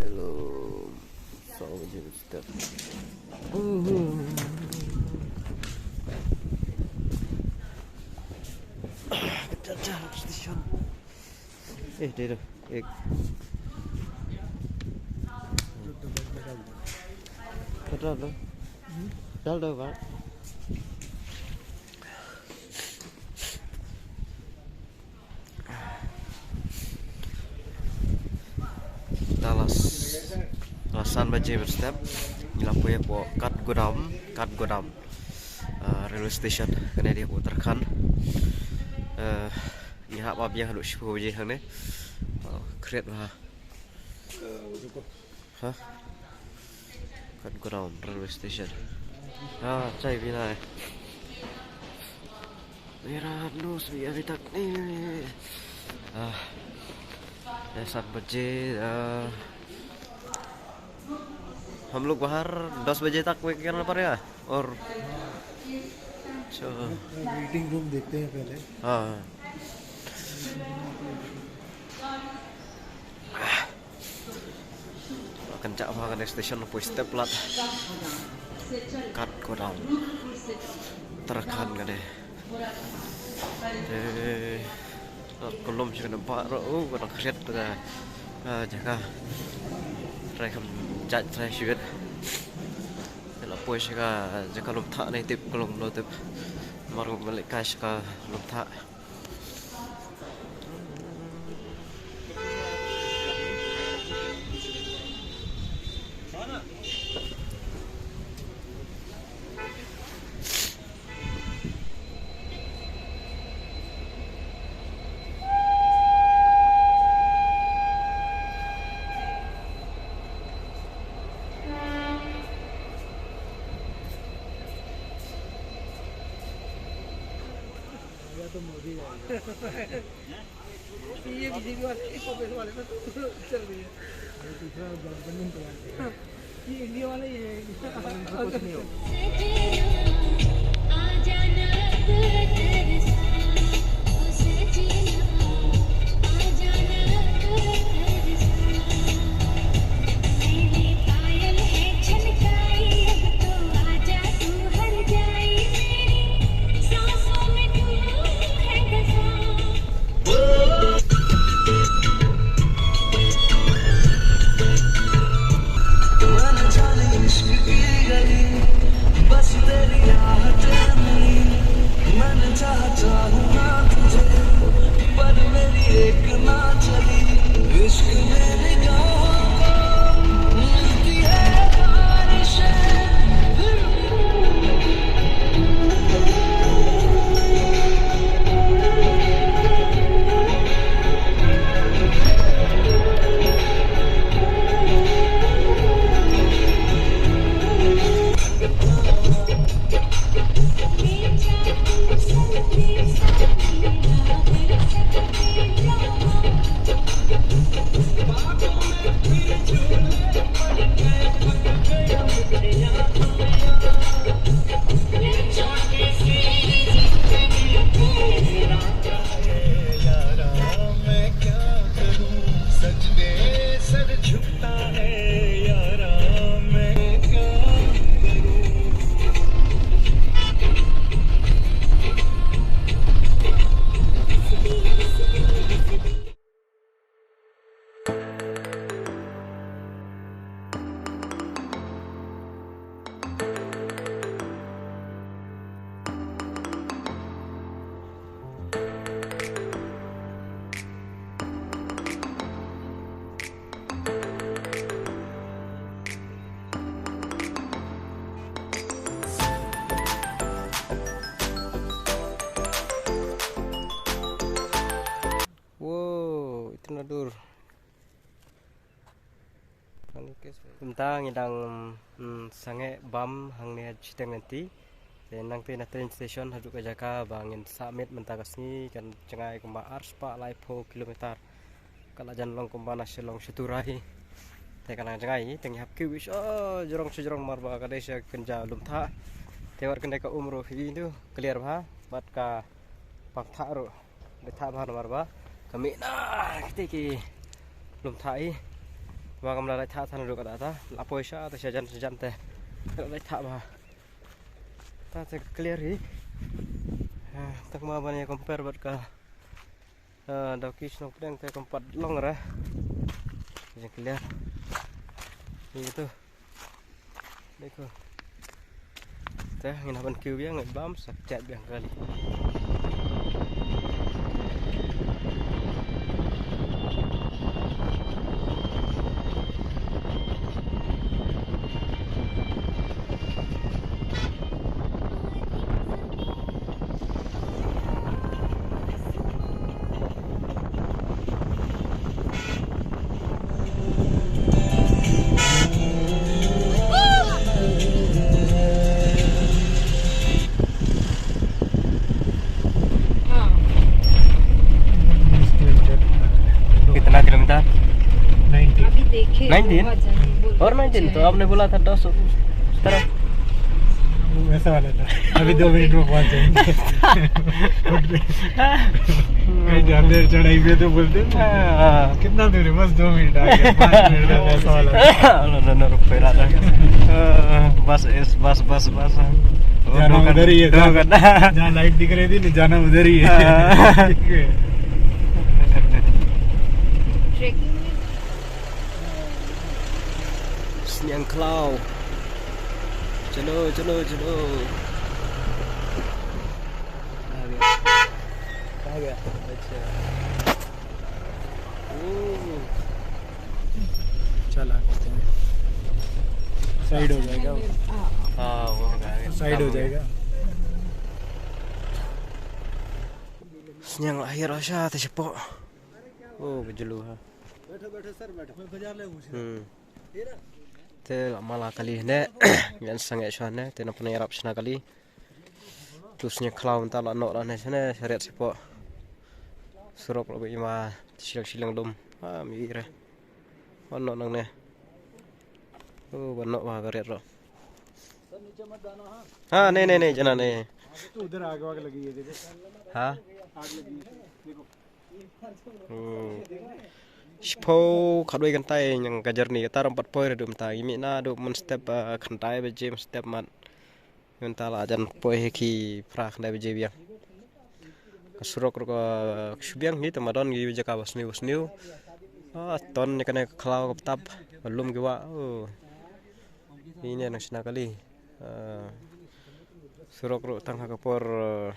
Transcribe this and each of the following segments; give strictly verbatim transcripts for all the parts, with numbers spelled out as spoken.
Hello. Saw baje step. Uhu. Kita dah station. Eh, dia tu. Eh. Betul tu. Betul tu, Pak. Da la s-, da la san baje bad step. Ngi la poi hapoh Kathgodam, Kathgodam. Ah, railway station. Kane dei hapoh Uttarakhand. Eh, ngi hap ba biang haduh shiphew baje hangne. Oh, khriat bha. Ha? Kathgodam railway station. Ha, chai bina hai. मेरा दोस्त भी अभी तक नहीं आया। Ah, ये सात बजे, ah, हम लोग बाहर दस बजे तक वेट करना पड़ेगा। और, अच्छा। वेटिंग रूम देखते हैं पहले। हाँ। Kan jaka ba kane station poi step lad. Kathgodam. Uttarakhand kane. Eh, ka lum shi kane ba ro, oh, ka dang khriat ka, ah, jaka. Trai kam jait trai shi bit. Te la poi shi ka jaka lum thah ne tip ka lum lo tip. Mar ko malik ka shi ka lum thah. या तो मोदी जाएगा। ये बीजेपी वाले, ये कांग्रेस वाले में तो चल रही है। ये दूसरा गठबंधन चला रहे हैं। ये इंडिया वाला ही है। इनको कुछ नहीं होगा। Wow, इतना दूर। Mynta ngi dang, mm, sangeh bam hangne ha shiteng lynti. Te nangtei na train station haduh ka jaka ba ngin sah miet mynta ka sngi kan jngai kumba arspah laiphew kilometer. Ka la jan long kumba na Shillong sha Turai. Te ka la jngai te ngi hap kiew sha jrong sha jrong mar ba ka dei sha kynja lum thah. Te wat kane ka um ruh hi ndu clear bha bad ka pang thah ruh. Beit thah bha namar ba ka mih na kti ki lum thah hi. Ba kam la lait thah than ruh ka da ta. La poi sha ta sha jan sha jan te. La lait thah ba. Ta te clear hi. Ah, tang ma ban ïa compare bad ka. Ah, Dawki Shnong Pdeng te kam pat long re. Jeng clear. Hi tu. Dekho. Te ngin hap ban kiew biang, bam sa chat biang kali. कितना किलोमीटर? नाइनटीन। अभी देखे, नाइनटीन? बहुत जल्दी बोल और रहे हैं। नाइनटीन? तो आपने बोला था दस उस तरह। वैसा वाला था। अभी दो मिनट में पहुंच जाएंगे। कहीं जाते हैं चढ़ाई पे तो बोलते हैं ना, हाँ। कितना दूर है? बस दो मिनट आ गया, पाँच मिनट का, ऐसा वाला। No, no, no, रुक, फिर आ रहा है। बस, इस, बस, बस, बस। जाना उधर ही है, दो जहाँ, घंटा। जहाँ लाइट दिख रही थी ना, जाना उधर ही है। हाँ। ट्रेकिंग में Sniang Khlaw. चलो, चलो, चलो। आ गया। आ गया। अच्छा। ओह। चला करते हैं। साइड हो जाएगा। हाँ, वो हो गया। साइड हो जाएगा। Sniang akhir asha ta shapoh. Oh, bajulu ha. बैठो, बैठो सर, बैठो। Hmm. Te la mala kali ne. Ngan sangeh shwa ne. Te na pynïarap shna kali. Tu Sniang Khlaw mynta la noh la ne shane, sharet shapoh. Surok la ba ima shileng shileng dum. Ah, mi ire. Wan noh nang ne. Oh, wan noh ba ka ret ro. Ha, ne, ne, ne, jana ne. तो उधर आग वाग लगी है, देखो। Ha? आग लगी है, देखो। Hmm. Shiphew khatwei kynta ïa ka journey, kata ruh ym pat poi ruh mynta, ngi mih na duh mynstep, ah, khyndai baje mynstep mat. Mynta la jan poi hi ki phra khyndai baje biang. Ka surok ruh ka shu biang hi, te ma don ki jaka ba sniew ba sniew. Ah, ton ïa kane ka khlaw ka btap, ba lum ki wah. Oh. Ine nang shna kali. Ah, surok ruh tang ha ka por, ah,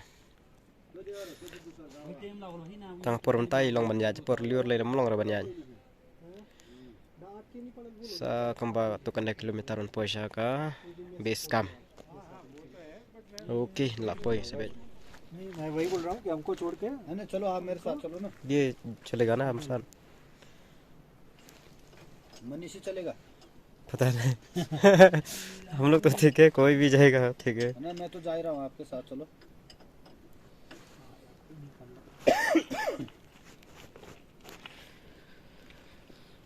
tang por mynta i long ban ïaid, por lyiur lei ym long re ban ïaid. Sa kumba tu kane kilometer ban poi sha ka base camp. Okay, la poi sa beit. नहीं, मैं वही बोल रहा हूँ कि हमको छोड़ के नहीं, नहीं, चलो आप मेरे साथ चलो ना। ये चलेगा ना हम साथ? मनीषी चलेगा? पता नहीं। हम लोग तो ठीक है, कोई भी जाएगा, ठीक है। नहीं, मैं तो जा ही रहा हूँ आपके साथ, चलो।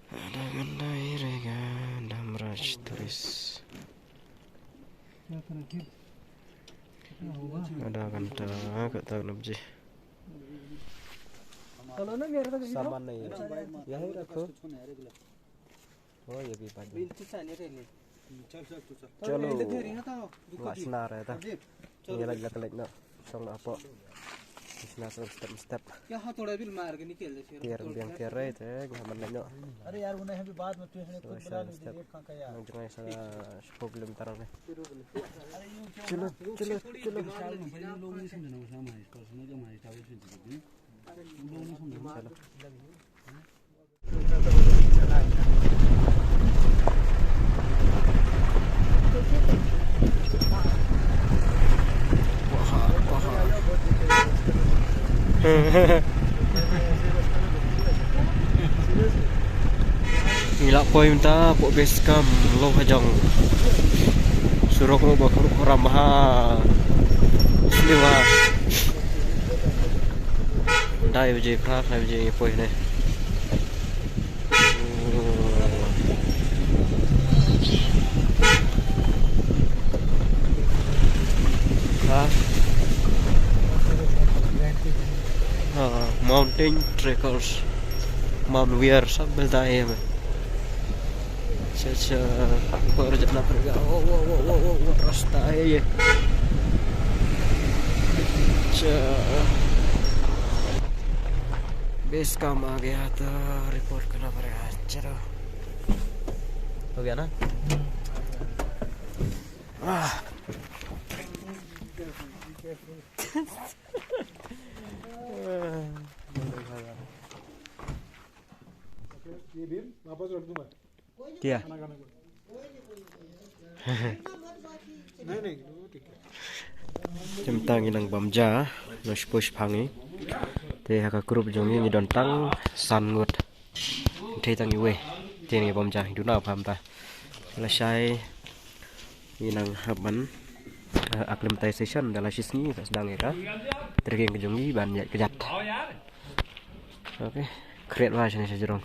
Ada mandai rega damraj turis. Ada kanta kata nabji. Saman nahi. Yahi rakho. Oh, ye bhi baat hai. चलो। Lashna rehta. ये लग लग लग ना। Shong na hapoh. Lashna step step. यहाँ थोड़ा भी मार के निकल दे फिर। Tiar biang tiar re te, gua man no. अरे यार, उन्हें अभी बाद में तू है, खुद बुला लीजिए, एक कहाँ का यार। Nang jngai sa shiphew kilometer ne. चलो, चलो, चलो। चलो। Ngi la poi mynta hapoh base camp Lawhajong. Surok mo ba khuram ha. Sliwa. Dai baje phra, dai baje ngi poi ne. Ha? Ha, mountain trekkers. Mount Weir sab milta hai hame. अच्छा, अच्छा, ऊपर जाना पड़ेगा। वो, वो, वो, वो, वो, वो रास्ता है ये। अच्छा। बेस कैंप आ गया तो रिपोर्ट करना पड़ेगा। चलो। हो गया ना? आह। ये भी वापस रख दूंगा। Tia. Anak-anak. Nai, nai, gitu, tiga. Te mynta ngi nang bam ja, nang shipoi shipang ngi. Te ha ka group jong ngi ngi don tang san ngut. Te tang iwei. Te ngi bam ja, ngi duna bam ta. Lashai ngi nang hap ban, eh, acclimatization da la shisngi, ka sdang ïa ka. Te ka jong ngi ban ïaid kjat. Okay. Kret wa shane sha jrong.